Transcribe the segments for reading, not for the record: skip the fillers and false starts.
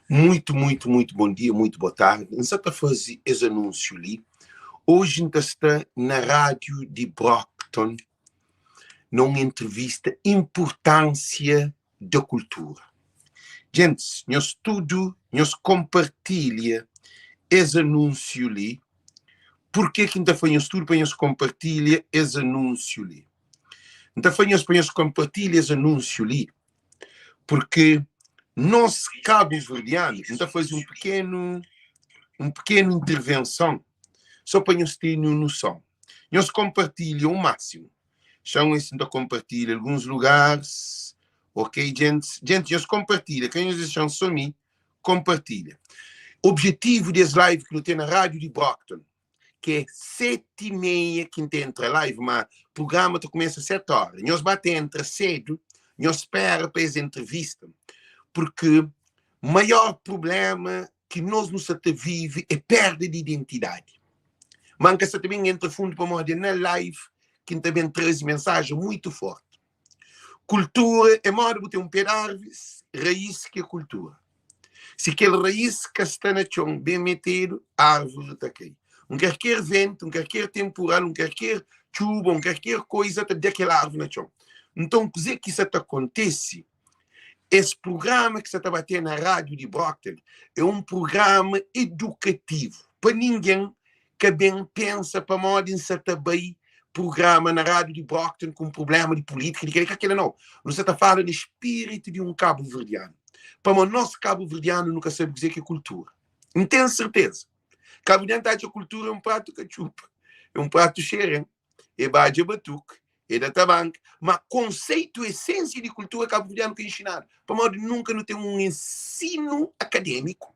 Muito, muito, muito bom dia, muito boa tarde. N sa ta faze es anúnsiu li. Oji N ta sta na rádiu di Brockton na un entrevista Inpurtánsia da Kultura. Gentis, nhos tudu nhos konpartilha es anúnsiu li. Purkê ki N ta fla nhos tudu pa nhos konpartilha es anúnsiu li? N ta fla nhos pa nhos konpartilha es anúnsiu li Porque nos kabuverdianu, N ta faze un pequeno, un pequeno intervenson so pa nhos tene un noson. Nhos konpartilha o máximo. Xan es N ta konpartilha alguns lugares, ok gentis? Gentis, nhos konpartilha, ka nhos dexa-m so mi konpartilha. Objetivu di es live ki nu ten na rádiu di Brockton, ki é seti i meia ki N ta entra live, ma prugrama ta kumesa seti óra. Nhos ba ta entra sedu, nhos spera pa es entrevista, purki maior prublema ki nos nu sa ta vive é perda di identidadi. Ma N ka sa ta ben entra fundu pamodi é na live ki N ta ben traze mensajen muitu forti. Kultura é modi bu ten un pé di arvi, raís ki é kultura. Si kel raís ka sta na txon ben metedu, árvori ta kai. Un karker ventu, un karker tenpural, un karker txuba, un karker koiza ta da kel árvori na txon. Nton, kuzê ki sa ta kontese? Es prugrama ki sa ta ba ten na rádiu di Brockton é un prugrama edukativu pa ningen ka ben pensa pamodi N sa ta bai prugrama na rádiu di Brockton ku un prubléma di pulítika, di kel-li, ka kel-la nau. Nu sa ta fala na spiritu di un kabuverdianu. Pamodi nos kabuverdianu nu ka sabe kuzê ki é kultura. N ten serteza, kabuverdianu ta atxa kultura é un pratu katxupa, é un pratu xerén, é badja batuku, é da tabanka, ma konseitu, esensia di kultura kabuverdianu ka inxinadu, pamodi nunka nu ten un ensinu akadémiku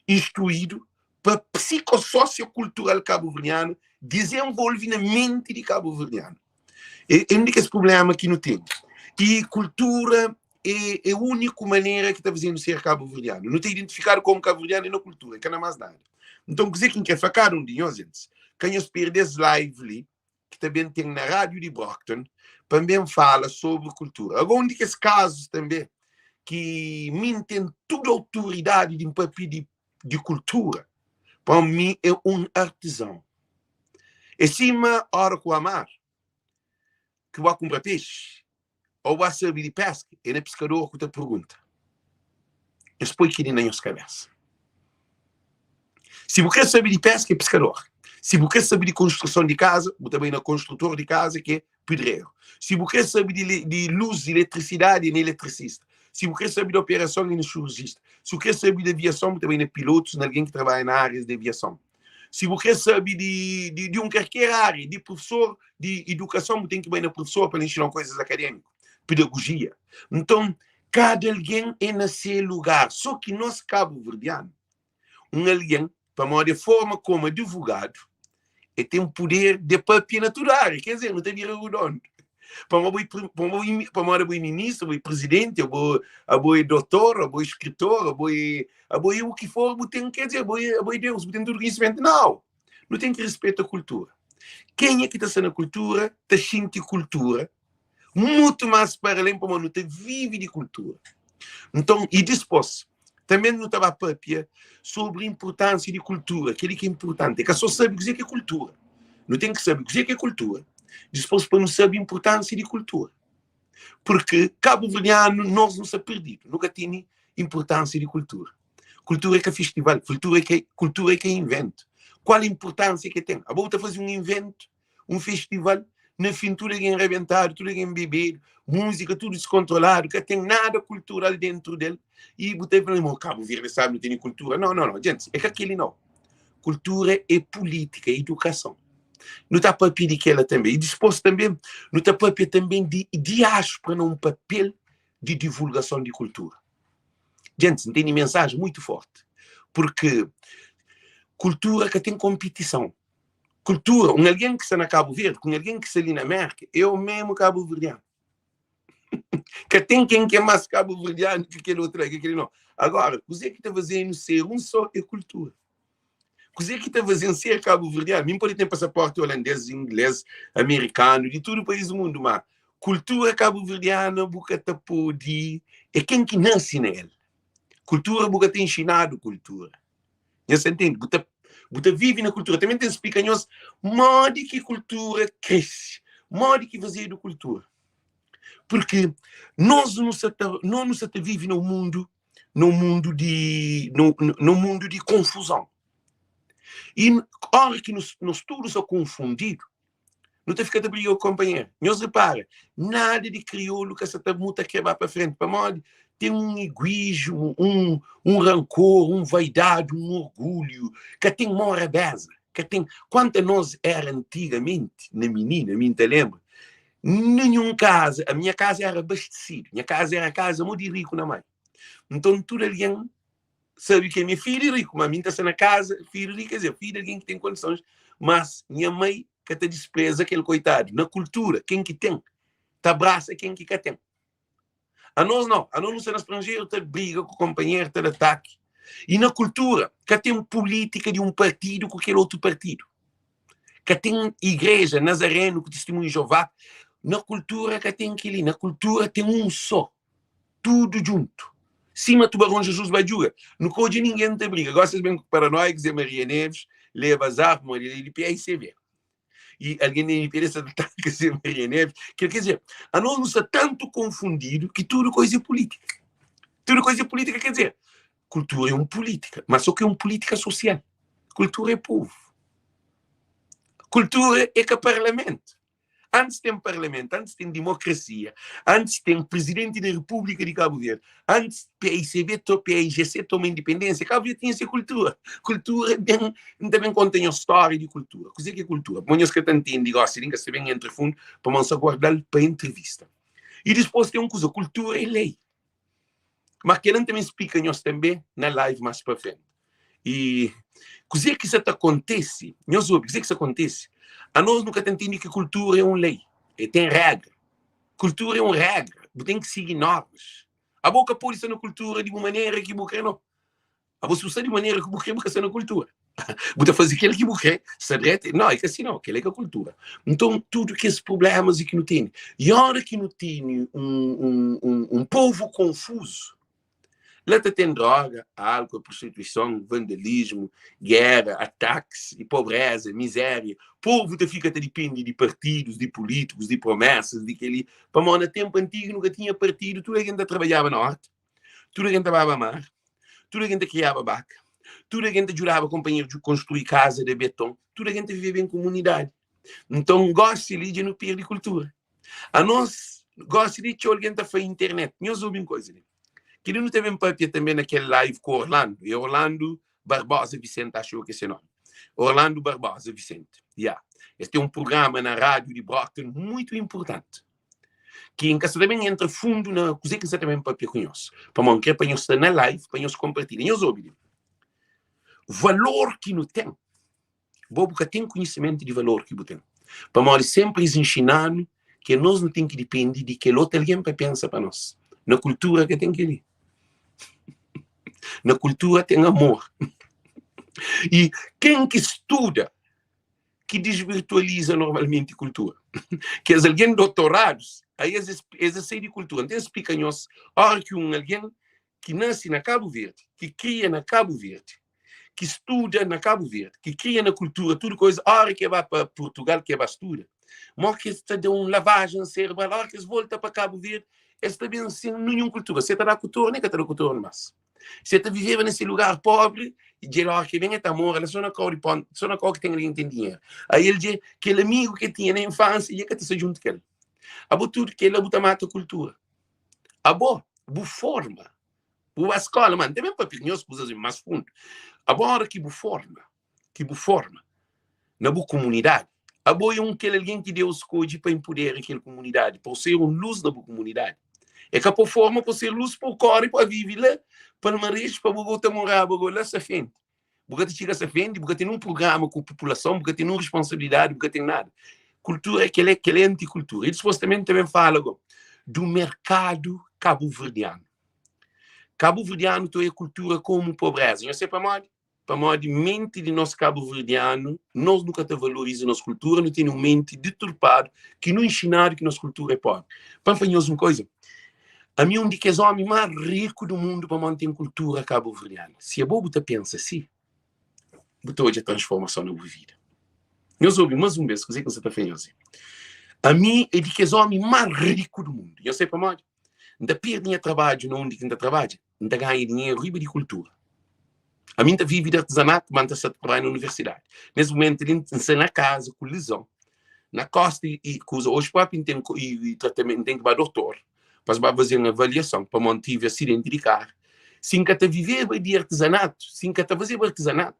instruídu pa psikososiokultural kabuverdianu dizenvolve na menti di kabuverdianu. É, é un di kes prubléma ki nu ten. I kultura é, é úniku manera ki ta faze-nu ser kabuverdianu. Nu ta identifikadu komu kabuverdianu é na kultura, é ka na más nada. Nton, kuzê ki N kre fla kada un di nhos, gentis, ka nhos perde es live li ki ta ben ten na rádiu di Brockton pa N ben fala sobri kultura. Agora, un di kes kazus tanbê ki mi N ten tudu autoridadi di N papia di, di kultura, pa mi é un artizon. É sima óra ku amar ki bu ba kunpra pexi, Ô bu sabe di peska? É na piskador ku ta pergunta. Nhos poi kel-li na nhos kabésa. Si bu krê sabe di peska, é piskador. Si bu krê sabe di konstruson di kaza, bu ta bai na konstrutor di kaza, ki é pedreru. Si bu krê sabe di, di lus, eletrisidadi, é na eletricista. Si bu krê sabe di operason, é na xurujista. Si bu krê sabe di aviason, bu ta bai na pilotus, na algen ki trabadja na árias di aviason. Si bu krê sabe di, di, di un karker ária, di profesor di idukason, bu ten ki bai na profesor pa el inxina-u koizas akadémiku, pedagojia. Nton, kada algen é na se lugar. Sô ki nos kabuverdianu, un algen, pamodi é forma komu adivogadu, el ten puder de papia na tudu ária. Ker dizer, nu ta bira rudondu. Pamodi bo é, pamodi abo é ministru, abo é prizidenti, abo, abo é dotor, abo é skritor, abo é Abo é u ki for, bu ten, ker dizer, abo é, abo é Deus, bu ten tudu konhisimentu. Nau! Nu ten ki rispeta kultura. Kenha ki ta sta na kultura ta xinti kultura mutu más para alén pamodi nu ta vive di kultura. Nton, i dispôs, tanbe nu ta ba pâpia sobri inpurtánsia di kultura. Kel-li ki é inpurtanti, é ka sô sabe kuzê ki é kultura. Nu ten ki sabe kuzê ki é kultura, dispôs pa nu sabe inpurtánsia di kultura. Purki kabuverdianu nos nu sta perdidu, nu ka tene inpurtánsia di kultura. Kultura é ka festival, kultura é ka, kultura é ka inventu. Kual inpurtánsia ki ten? Abo bu ta faze un inventu, un festival, na fin tudu algen rabentadu, tudu algen bebedu, múzika tudu diskontroladu, ka ten nada kultural dentru del, i bu ta fla, mo Kabu Verdi sabi nu tene kultura. Nau, nau, nau, gentis, é ka keli nau. Kultura é pulítika, é idukason. Nu ta papia di kela tanbe. I dispôs tanbe nu ta papia tanbe di diáspora na un papel di divulgason di kultura. Gentis, N tene mensaji muitu forti, purki kultura ka ten konpitison. Kultura, un algen ki sta na Kabu Verdi ku un algen ki sta li na Mérka é omemu kabuverdianu. Ka ten ken ki é más kabuverdianu ki kel otu la, ki kel li, nau. Agora, kuzê ki ta faze-nu ser un só é kultura. Kuzê ki ta faze-m ser kabuverdianu? Mi N pode ten pasaporti olandês, inglês, amerikanu, di tudu país di mundu, má kultura kabuverdiana bu ka ta pode. É ken ki nase na el. Kultura bu ka ta inxinadu kultura. Nhos ta ntende? Bu ta, bu ta vive na kultura. Tanbê N ten splika nhos modi ki kultura krese, modi ki fazedu kultura. Purki nos nu sa ta, nos nu sa ta vive na un mundu, na un mundu di, na un mundu di konfuzon. I óra ki nos, nos tudu sta konfundidu, nu ta fika ta briga ku konpanheru. Nhos repara, nada di kriolu ka sa ta muta kre ba pa frenti, pamodi ten un iguismu, un, un rankor, un vaidadi, un orgulhu, ka ten morabeza, ka ten. Kuantu a nos era antigamenti, na minina, mi N ta lenbra, ninhun kaza, a minha kaza era abastesidu, nha kaza era kaza mo di riku na mai. Nton tudu algen sabe ki ami é fidju di riku, ma ami N ta sta na kaza, fidju di riku, quer dizer, fidju di algen ki ten kondisons, mas nha mai ka ta dispreza kel koitadu. Na kultura, ken ki ten ta abrasa ken ki ka ten. Anos nau, anos nu sta na stranjeru ta briga ku konpanheru, ta da ataki. I na kultura, ka ten pulítika di un partidu ku kel otu partidu. Ka ten igreja nazarenu ku Tistimunhu di Jeová. Na kultura ka ten kel-li. Na kultura ten un sô. Tudu djuntu. Sima Tubaron Jesus ba djuga. Nu ka odja ningen ta briga. Gosi es ben ku paranoia ki Zé Maria Neves leba azar pamodi el é di PAICV. I algen di MPD sa ta ataka Zé Maria Neves. Kel quer dizer, anos nu sta tantu konfundidu ki tudu koisa é pulítika. Tudu koisa é pulítika quer dizer, kultura é un pulítika, mas só ki é un pulítika sosial. Kultura é povu. Kultura é ka parlamentu. Antis ten parlamentu, antis ten dimokrasia, antis ten prizidenti di Repúblika di Kabu Verdi, antis PAICB, PAIGC toma indipendénsia, Kabu Verdi tinha se kultura. Kultura ben, N ta ben konta nhos stória di kultura. Kuzê ki é kultura? Pamodi nhos ka ta ntende gósi li, N ka sta ben entra fundu, pamodi N sta guarda-l pa entrevista. I dispôs ten un kuza, kultura é lei. Ma kel-la N ta ben splika nhos tanbe na live más pa frenti. I kuzê ki sa ta kontese, nhos obi, kuzê ki sa kontese, anos nu ka ta ntende ki kultura é un lei, e ten régra. Kultura é un régra, bu ten ki sigi normas. Abo ka pode sta na kultura di bu manera ki bu kre, no. Abo si bu sta di manera ki bu kre, bu ka sta na kultura. Bu ta faze kel ki bu kre, sta dretu. No, é ka si no, kel é ka kultura. Nton, tudu kes prublémas ki nu tene. I óra ki nu tene un, un, un, un povu konfuzu, la ta ten droga, álkuol, prostituison, vandalismu, géra, atakis i pobréza, mizéria. Povu ta fika ta dipende di partidus, di pulítikus, di promésas, di kel-li. Pamodi na ténpu antigu nu ka tinha partidu, tudu algen ta trabadjaba na órta. Tudu algen ta baba mar, tudu algen ta kriaba baka, tudu algen ta djudaba konpanheru di konstrui kaza di beton, tudu algen ta viveba en komunidadi. Nton, gósi li dja nu perde kultura. Anos, gósi li txeu algen ta fla internet. Nhos obi un kuza li. Kel-li nu ta ben pâpia tanbê na kel live ku Orlando. É Orlando Barbosa Vicente, acho eu que é se nome. Orlando Barbosa Vicente. Ya. Es ten un prugrama na rádiu di Brockton muitu inportanti. Ki N ka sta ta ben entra fundu na kuzê ki N sta ta ben papia ku nhos, pamodi N krê pa nhos sta na live pa nhos konpartilha. Nhos obi li, valor ki nu ten, bo bu ka ten konhisimentu di valor ki bu ten, pamodi sénpri es inxina-nu ki anos nu ten ki dipende di kel otu algen pa pensa pa nos. Na kultura ka ten kel-li. Na kultura ten amor. I ken ki studa ki disvirtualiza normalmenti kultura. Kes algen dotoradus, aí es, es é sai di kultura. N ten splika nhos, ora ki un algen ki nasi na Kabu Verdi, ki kria na Kabu Verdi, ki studa na Kabu Verdi, ki kria na kultura, tudu koisa, ora ki e ba pa Purtugal, ki e ba studa, mo ki es ta da un lavajen serebral, ora ki es volta pa Kabu Verdi, es ta ben sen ninhun kultura. Se ta da ku tornu, e ka ta da ku tornu mas. Si el ta viveba na se lugar pobri, dja óra ki el ben el ta mora la so na kau di ponta, so na kau ki ten algen ki ten dinheru. Aí el dja, kel amigu ki el tinha na infansia dja ka ta sta djuntu ku el. Abo tudu kel-la bu ta mata kultura. Abo, bu forma, bu ba skola, ma N ta ben papia ku nhos kuzas más fundu. Abo óra ki bu forma, ki bu forma na bu kumunidadi, abo é un kel algen ki Deus skodje pa inpudera kel kumunidadi, pa bu ser un lus na bu kumunidadi. É ka pa forma pa ser lus pa bu kóre pa vive la Palmares, pa bu go ta moraba go la Safende. Bu ka ta txiga Safende, bu ka ten un prugrama ku populason, bu ka ten un responsabilidadi, bu ka ten nada. Kultura é kel, kel é antikultura. E dispôs tanbe N ta ben fala go du merkadu kabuverdianu. Kabuverdianu ta oia kultura komu pobreza. Nhos sabe pamodi? Pamodi menti di nos kabuverdianu, nos nu ka ta valoriza nos kultura, nu tene un menti deturpadu ki nu inxinadu ki nos kultura é pobri. Pa N fla nhos un koza, Ami un di kes omi más riku di mundu pamodi N ten kultura kabuverdianu. Si abo bu ta pensa si, bu ta odja transformason na bu vida. Nhos obi más un bês kuzê ki N sta ta fla nhos. Ami é di kes omi más riku di mundu. Nhos sabe pamodi? N ta perde nha trabadju na undi ki N ta trabadja, N ta ganha dinheru riba di kultura. Ami N ta vive di artizanatu, ma N ta sta ta trabadja na universidadi. Nes mumentu li, N sta na kaza ku lizon na kosta i kuza. Oji propi N ten tratamentu, N ten ki ba dotor pa es ba faze-m avaliason pamodi N tive asidenti di karu. Si N ka ta viveba di artizanatu, si N ka ta fazeba artizanatu,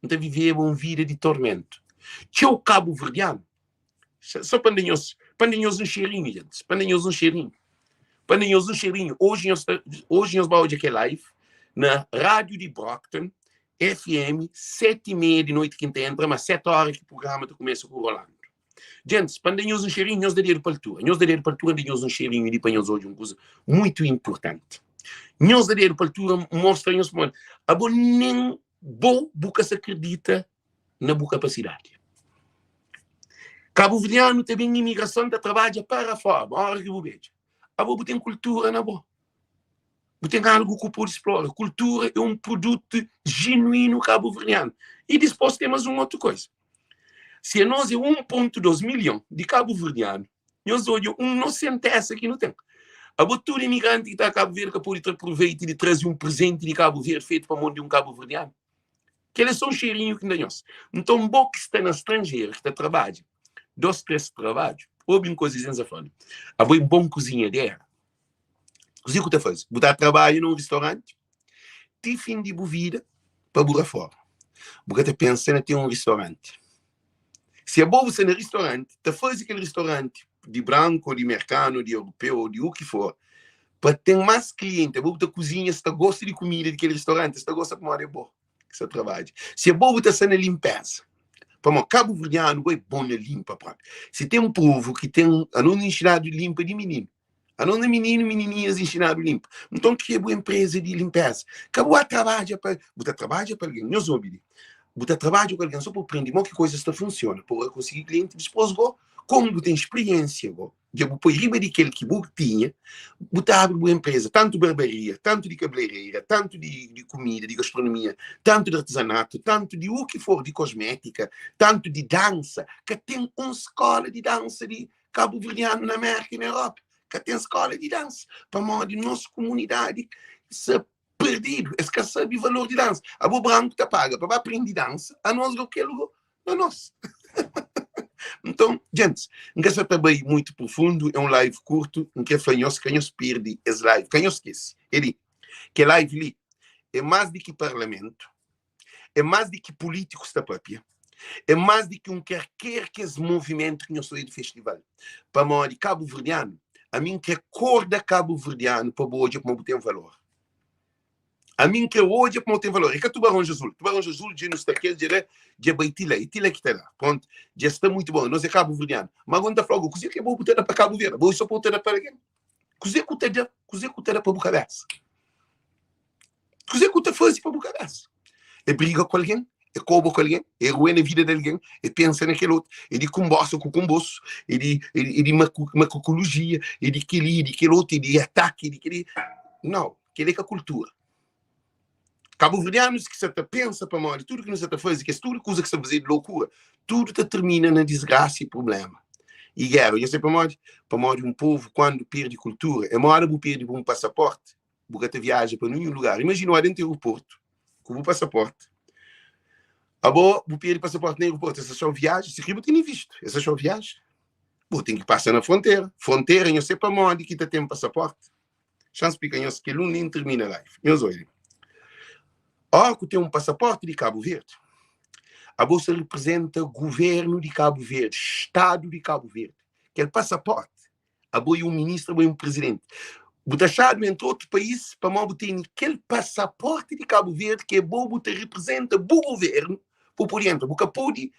N ta viveba un vida di tormentu. Txeu kabuverdianu Só pa N da nhos, pa N da nhos un xerinhu, gentis, pa N da nhos un xerinhu, pa N da nhos un xerinhu. Oji nhos ta, oji nhos ba odja kel live na rádiu di Brockton, FM, seti i meia di noiti ki N ta entra, ma seti óra ki prugrama ta kumesa ku Rolando. Gentis, pa N da nhos un xerinhu, nhos da dedu pa altura, nhos da dedu pa altura, N da nhos un xerinhu li pa nhos odja un kuza muitu inpurtanti. Nhos da dedu pa altura, N mostra nhos pamodi abo nen bo bu ka sa kridita na bu kapasidadi. Kabuverdianu ta ben imigrason ta trabadja para fora, ora ki bu bedja. Abo bu ten kultura na bo. Bu ten algu ku podi splora. Kultura é un produtu jinuínu kabuverdianu. I dispos ten mas un otu koisa. Si anos é 1.2 milhon di kabuverdianu, nhos odja un nosentesa ki nu ten. Abo tudu imigranti ki ta Kabu Verdi ka podi tra pruveiti di traze un prezenti di Kabu Verdi fetu pa mon di un kabuverdianu. Kel é só un xeirinhu ki N da nhos. Nton, bo ki sta na stranjeru, ki ta trabadja dos, tres trabadju, obi un kuza Izenza fla-m, Abo é bon kuzinhadera. Kuzê ki bu ta faze? Bu ta trabadja na un ristoranti ti fin di bu vida pa bu raforma. Bu ka ta pensa na ten un ristoranti. Si abo bu sta na ristoranti, ta faze kel ristoranti di branku, di merkanu, di europeu, di u ki for, pa ten más klienti, abo bu ta kuzinha, es ta gosta di kumida di kel ristoranti, es ta gosta pamodi é bo ki sta trabadja. Si abo bu ta sta na linpeza, pamodi kabuverdianu bo é bon na linpa propi. Si ten povu ki ten, anos nu inxinadu linpa di mininu. Anos na mininu, minininhas inxinadu linpa. Nton kria bu enpreza di linpeza. Ka bu ba trabadja pa, bu ta trabadja pa algen. Nhos obi li. Bu ta trabadja ku algen so pa bu prende mo ki koizas ta funsiona, pa bu konsigi klienti. Dispos go, komu bu ten spriensia go, dja bu poi riba di kel ki bu tinha, bu ta abri bu enpreza, tantu barbaria, tantu di kabeleireira, tantu di di kumida, di gastronomia, tantu di artezanatu, tantu di u ki for, di kosmétika, tantu di dansa. Ka ten un skola di dansa di Kabuverdianu na Mérka i na Europa ka ten skola di dansa, pamodi nos kumunidadi sa perdidu, es ka sabe valor di dansa. Abo branku ta paga pa ba prende dansa, anos go kel go na nos. Nton, gentis, N ka sa ta bai muitu profundu, é un live kurtu, N kre fla nhos ka nhos perde es live, ka nhos skese, é li, kel live li é más di ki parlamentu, é más di ki pulítikus ta pâpia, é más di ki un kerker kes movimentu ki nhos ta oja di festival. Pamodi kabuverdianu, ami N kre korda kabuverdianu pa bu odja kuma bu ten valor. Ami N kre odja kuma bu ten valor. É ka Tubarões Azul. Tubarões Azul dja nu sta kel dja la, dja bai ti la, é ti la ki ta da. Prontu, dja sta muitu bon. Nos é kabuverdianu. Má gosi N ta fla-u, kuzê ki bo bu ta da pa Kabu Verdi? Bo é so pa bu ta da pa algen? Kuzê ku ta da? Kuzê ku ta da pa bu kabésa? Kuzê ku ta faze pa bu kabésa? É briga ku algen? É koba ku algen? É ruê na vida di algen? É pensa na kel otu? É di kunbosa ku kunbosu? É di, é di, é di makukulojia? É di kel-li, é di kel otu? É di ataki? É di kel-li? Nau, kel-li é ka kultura. Kabuverdianus ki sa ta pensa pamodi tudu ki nu sa ta faze, kes tudu kuza ki sa fazedu lokura, tudu ta tirmina na disgrasa i prubléma i géra. Nhos sabe pamodi? Pamodi un povu kuandu perde kultura, é moda bu perde bu un pasaporti, bu ka ta viaja pa ninhun lugar. Imajina bu dentu aeroportu ku bu pasaporti, abo bu perde pasaporti na aeroportu, es ta txau viaja, si kre bu tene vistu, es ta txau viaja, bu ten ki pasa na frontera. Frontera, nhos se pamodi ki ta ten pasaporti. Xa-m splika nhos kel un nin tirmina live. Nhos obi. Ora ku ten un pasaporti di Kabu Verdi, abo sa reprezenta guvernu di Kabu Verdi, stadu di Kabu Verdi. Kel pasaporti Abo é un ministru, abo é un presidenti. Bu ta xadu entri otu país pamodi bu tene kel pasaporti di Kabu Verdi ki é bo, bu ta reprezenta bu guvernu pa bu pode entra. Bu ka pode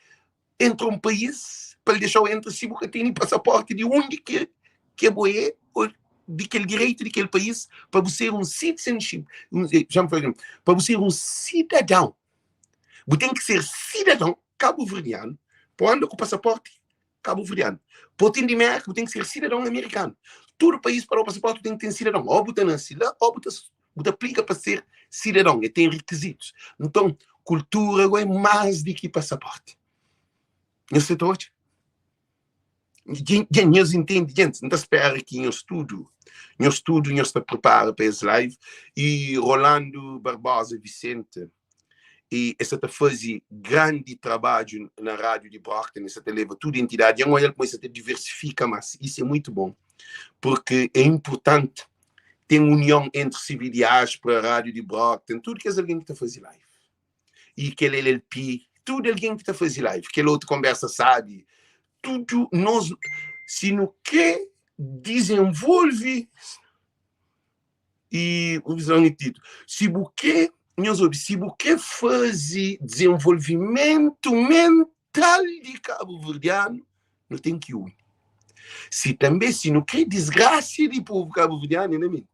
entra un país pa el dexa-u entra si bu ka tene pasaporti di undi ki ki abo é ô di kel direitu di kel país pa bu ser un citizenship, xa-m fla pa bu ser un sidadão. Bu ten ki ser sidadão kabuverdianu pa bu anda ku pasaporti kabuverdianu. Pa bu ten di Mérka, bu ten ki ser sidadon amerikanu. Tudu país pa da-u pasaporti bu ten ki ten sidadon. Ô bu ta nase la ô bu ta bu ta aplika pa ser sidadon. E ten rikizitus. Nton, kultura go é más di ki pasaporti. Nhos sa ta odja? Dja nhos intende, gentis? N ta spera ki nhos tudu, nhos tudu nhos ta pripara pa es live. I Rolando Barbosa Vicente, i e sa ta faze grandi trabadju na rádiu di Brockton, e sa ta leba tudu entidadi. Dja N odja-l kuma e sa ta diversifika más. Isu é muitu bon, purki é inpurtanti ten union entri CV Diáspora, rádiu di Brockton, tudu kes algen ki ta faze live. i kel LLP, tudu algen ki ta faze live, kel otu konbersa sabi, tudu nos, si nu kre dizenvolve i si bu kre, nhos obi, si bu kre faze dizenvolvimentu mental di kabuverdianu, nu ten ki uni. Si tanbe, si nu kre disgrasia di povu kabuverdianu, é na menti.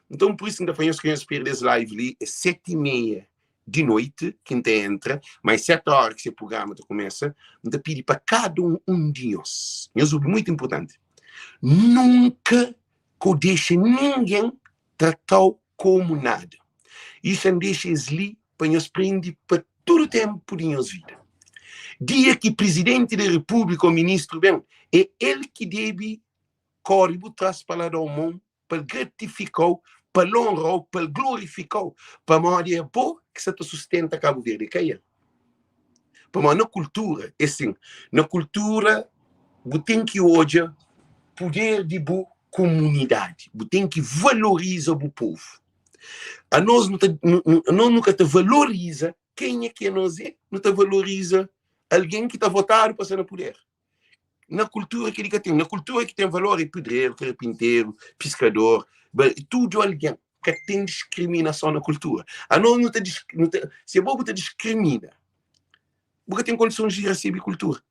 Nton, pur isu, N ta fla nhos ka nhos perde es live li, é seti i meia di noiti ki N ta entra, ma é seti óra ki se prugrama ta kumesa. N ta pidi pa kada un un di nhos, nhos obi, muitu inpurtanti, nunka ka bu dexa ningen trata-u komu nada. Isu N dexa es li pa nhos prende pa tudu tenpu di nhos vida. Dia ki prizidenti di repúblika ô ministru ben, é el ki debe kóre bu tras pa la da-u mon pa el gratifika-u, pa el onra-u, pa el glorifika-u, pamodi é bo ki sa ta sustenta Kabu Verdi, é ka el. Pamodi na kultura é sin, na kultura bu ten ki odja puder di bu komunidadi, bu ten ki valoriza bu povu. Anos nu ta, anos nu ka ta valoriza kenha ki anos é, nu ta valoriza algen ki ta votadu pa sta na puder. Na kultura kel-li ka ten. Na kultura ki ten valor é pedreru, karpinteru, piskador, tudu algen. Ka ten diskriminason na kultura. Anos nu ta, nu ta, si abo bu ta diskrimina, bu ka ten kondisons di resebe kultura.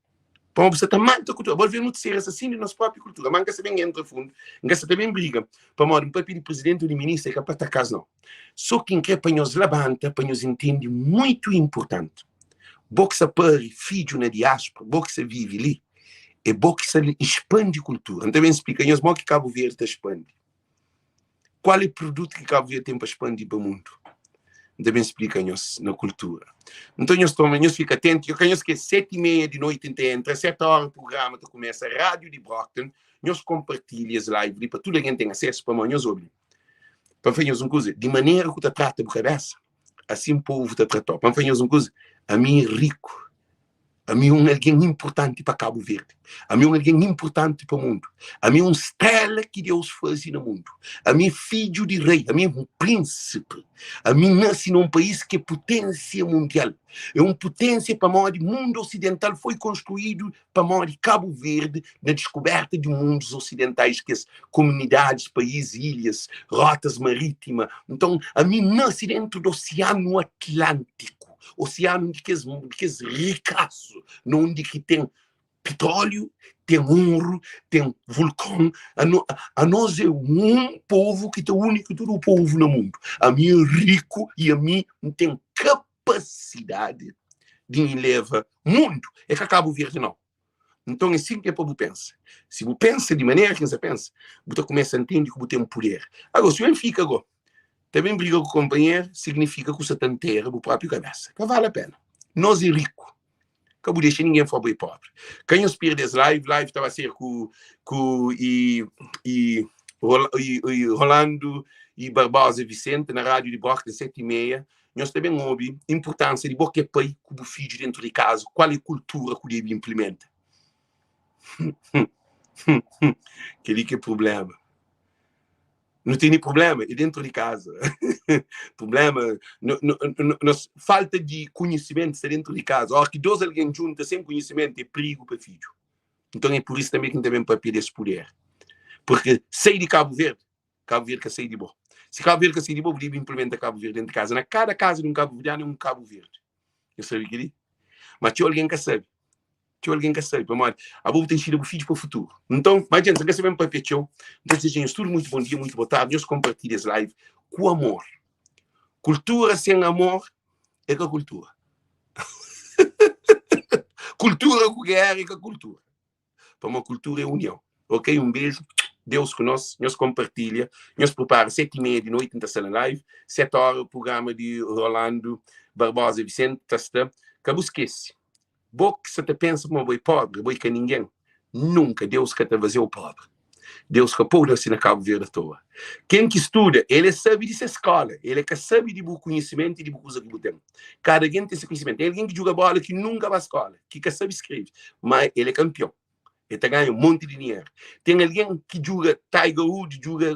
Pamodi bu sta ta mata kultura. Abo alvês nu ta ser asasinu di nos própi kultura. Má N ka sta ben entra fundu, N ka sta ta ben briga pamodi N papia di prizidenti ô di ministru é ka pa ataka-s nau. Sô ki N krê pa nhos labanta, pa nhos intende muitu inpurtanti. Bo ki sa pari fidju na diáspora, bo ki sa vive li, é bo ki sa spandi kultura. N ta ben splika nhos mo ki Kabu Verdi ta spandi. Kual é produtu ki Kabu Verdi ten pa spandi pa mundu. N ta ben splika nhos na kultura. Nton nhos toma, nhos fika atentu, ka nhos skese, seti i meia di noiti N ta entra, seti óra prugrama ta kumesa, rádiu di Brockton, nhos konpartilha es live li pa tudu algen ten asesu, pamodi nhos obi. Pa N fla nhos un kuza, di manera ku ta trata bu kabesa, Asin povu ta tratau. Pa N fla nhos un kuza, ami é riku, ami é un algen inpurtanti pa Kabu Verdi, ami é un algen inpurtanti pa mundu, ami é un strela ki Deus faze na mundu, ami é fidju di rei, ami é un prínsipi, ami N nase na un país ki é puténsia mundial, é un puténsia pamodi mundu osidental foi konstruídu pamodi Kabu Verdi na diskuberta di mundus osidentais, kes komunidadis, país, ilhas, rotas marítima. Nton, ami N nase dentu di Osianu Atlántiku, osianu di kes di kes rikasu, na undi ki ten pitróliu, ten oru, ten vulkon. Ano anos é un povu ki ta uni ku tudu povu na mundu. Ami é riku i ami N ten kapasidadi di N leva mundu é ka Kabu Verdi nau. Nton é sin ki é pa bu pensa. Si bu pensa di manera ki N sa pensa, bu ta kumesa ntende ku bu ten puder. Agora, si bu ben fika go ta ben briga ku konpanheru, signifika ku sa ta ntera bu propi kabesa. Ka vale a pena. Nos é riku. Ka bu dexa ningen fla bo é pobri. Ka nhos perde es live. Live ta ba ser ku ku i i i i Rolando i Barbosa Vicente na rádio di Brockton, 7 e meia. Nhos ta ben obi inpurtansia di bo ki é pai ku bu fidju dentu di kaza, kual é kultura ku debi inplimenta. Kel-li ki é prubléma. Nu tene prubléma é dentu di kaza. Prubléma, nos falta di konhisimentu sta dentu di kaza. Óras ki dos algen djunta sen konhisimentu é prigu pa fidju. Nton é pur isu tanbê ki N ta ben papia di es puder. Purki sai di Kabu Verdi Kabu Verdi ka sai di bo. Si Kabu Verdi ka sai di bo, bu debe inplementa Kabu Verdi dentu di kaza. Na kada kaza di un kabuverdianu é un Kabu Verdi. Nhos sabe kel-li? Ma txeu algen ka sabe. Txeu algen ka sabe pamodi abo bu ta inxina bu fidju pa futuru. Nton, ma djenti, N ka sabe papia txeu. N ta dizeja nhos tudu muitu bon dia, muitu bo tardi. Nhos konpartilha es live ku amor. Kultura sen amor é ka kultura. Kultura ku géra é ka kultura. Pamodi kultura é union. Ok? Un beju. Deus ku nos, nhos konpartilha, nhos pripara 7 y meia di noiti N ta sta na live, 7 óra prugrama di Rolando Barbosa Vicente ta sta. Ka bu skese, bo ki sa ta pensa kuma bo é pobri, bo é ka ningen, nunka Deus ka ta faze-u pobri. Deus ka pô-u nase na Kabu Verdi atoa. Ken ki studa, el é sabe di se skóla, el é ka sabe di bu konhisimentu y di bu kuza ki bu ten. Kada algen ten se konhisimentu. Ten algen ki djuga bóla ki nunka ba skóla, ki ka sabe skrebe, má el é kanpion. El ta ganha un monti di dinheru. Ten algen ki djuga Tiger Woods, djuga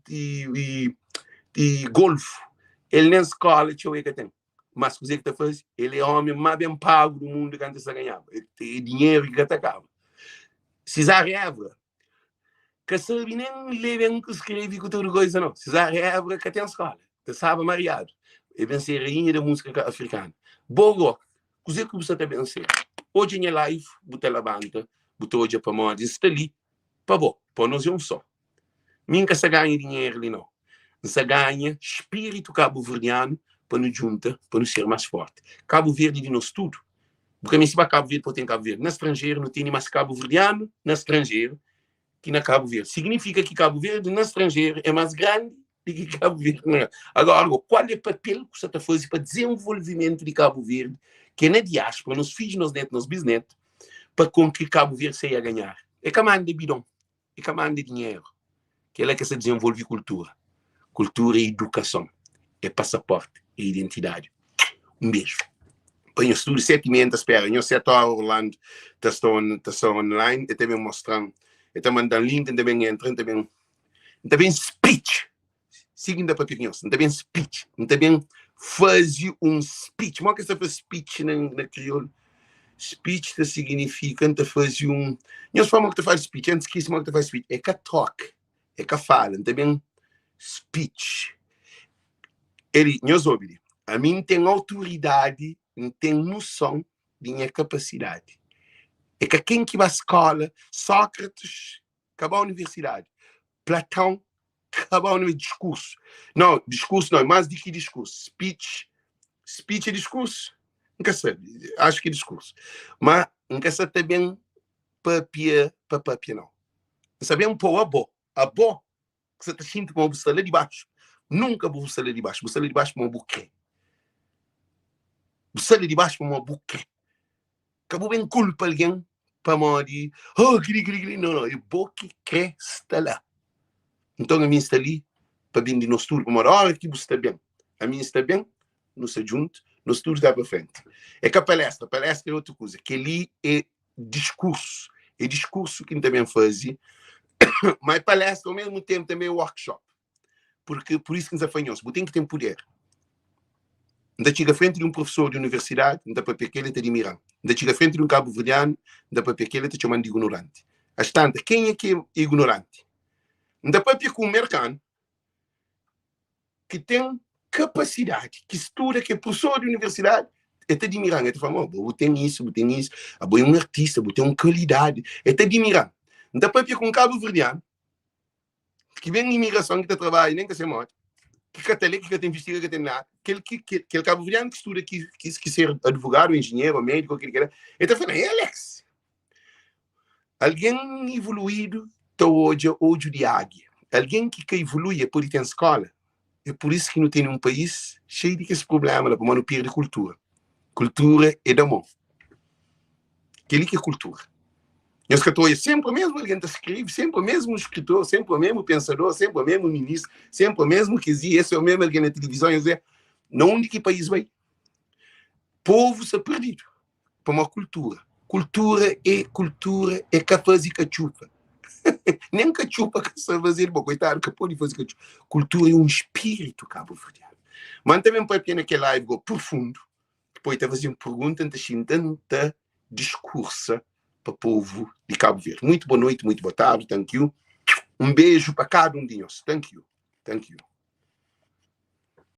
i, i, i golfu, el nen skóla txeu el ka ten. Mas kuzê ki ta faze? El é ómi más ben pagu du mundu kantu el sta ganhaba. El ten dinheru ki ka ta kaba. Cesária Évora ka sabe nen lê ben ku skrebe ku tudu koisa nau. Cesária Évora ka ten skóla. El staba mariadu. El ben ser rainha da múzika afrikanu. Bo go, kuzê ki bu sta ta ben ser? Odja nha live, bu ta labanta, bu ta odja pamodi N sta li pa bo, pa nos é un só. Mi N ka sta ganha dinheru li nau. N sta ganha spiritu kabuverdianu pa nu djunta pa nu ser más forti. Kabu Verdi é di nos tudu. Bu ka meste ba Kabu Verdi pa bu ten Kabu Verdi. Na stranjeru nu tene más kabuverdianu na stranjeru ki na Kabu Verdi. Signifika ki Kabu Verdi na stranjeru é más grandi di ki Kabu Verdi na. Agora, kual é papel ku sa ta faze pa dizenvolvimentu di Kabu Verdi ki é na diáspora, nos fidju, nos netu, nos bisnetu, pa kon ki Kabu Verdi saia ganhar? É ka manda bidon. E ka manda dinheru. Kela ke sa dizenvolvi kultura. Kultura é idukason, é pasaporti, é identidadi. Un beju pa nhos tudu. 7 y meia N ta spera nhos. 7 ora Orlando ta sta on, ta sta online. E ta ben mostra-m, e ta manda-m link, N ta ben entra, N ta ben, N ta ben speech. Si ki N ta papia ku nhos, N ta ben speech, N ta ben faze un speech. Modi ki es ta fla speech na, na kriolu? Speech ta siginifika N ta faze un. Nhos fla modi ki ta fla speech, N skese modi ki ta fla speech. É ka talk, é ka fala. N ta ben speech. Eli, nhos obi li. Ami N ten autoridadi, N ten noson di nha kapasidadi. É ka ken ki ba skola, Sócrates ka ba universidadi, Platão ka ba universidadi, diskursu. Não, diskursu não, é mais di ki diskursu. Speech, speech é diskursu? N ka sabe, acho ki é diskursu. Ma N ka sa ta ben papia pa papia não. N sa ben pô abo, abo ki sa ta xinti kuma bu sta la di baxu. Nunka bu sta la di baxu, bu sta la di baxu pamodi bu kre. Bu sta la di baxu pamodi bu kre. Ka bu ben kulpa algen pamodi, oh, kili, kili, kili. Não, não, é bo ki kre sta la. Nton, ami N sta li pa ben di nos tudu, pamodi óra ki bu sta ben, ami N sta ben, nu sta djuntu, nos tudu ta pa frenti. É ka palestra, palestra é otu kuza. Kel-li é diskursu, é diskursu ki N ta ben faze, ma é palestra ao mesmu ténpu tanbe é workshop. Porque por isso ki N sta fla nhos, bu ten ki ten puder. N ta txiga frenti di un profesor di universidadi, N ta papia ku el, el ta dimira-m. N ta txiga frenti di un kabuverdianu, N ta papia ku el, el ta txoma-m di ignoranti. Astanta, kenha ki é ignoranti? N ta papia ku un merkanu ki ten kapasidadi, ki studa, ki é profesor di universidadi, el ta dimira-m, el ta fla-m, oh, bo bu ten isu, bu ten isu, abo é un artista, bu ten un kualidadi. El ta dimira-m. N ta papia ku un kabuverdianu ki ben imigrason ki ta trabadja nen ka se modi ki ka ta lê ki ka ta investiga ka ten nada kel ki kel kabuverdianu ki studa ki ki ser advogadu enjinheru ou médiku ou kel ki el ta fla ei Alex algen evoluídu ta odja odju di águia algen ki ka evolui el pode ten skola É pur isu ki nu tene un país xeiu di kes prubléma la, pamodi nu perde kultura. Kultura é da mon. Kel-li ki é kultura. Nhos ka ta odja sénpri mésmu algen ta skrebe, sénpri mésmu skritor, sénpri mésmu pensador, sénpri mésmu ministru, sénpri mésmu kes-li, es é mésmu algen na tilivizon. Nhos vê na undi ki país bai. Povu sta perdidu. Pamodi kultura. Kultura é kultura é ka faze katxupa. Nem katxupa ka sa faze bo, koitadu ka pode faze katxupa. Kultura é un spiritu kabuverdianu. Ma N ta ben papia na kel live go profundu, poi ta faze-m pergunta, N ta xinta N ta diskursa pa povu di Kabu Verdi. Muito boa noite, muito boa tarde, thank you. Un beju pa kada un di nhos. Thank you. Thank you.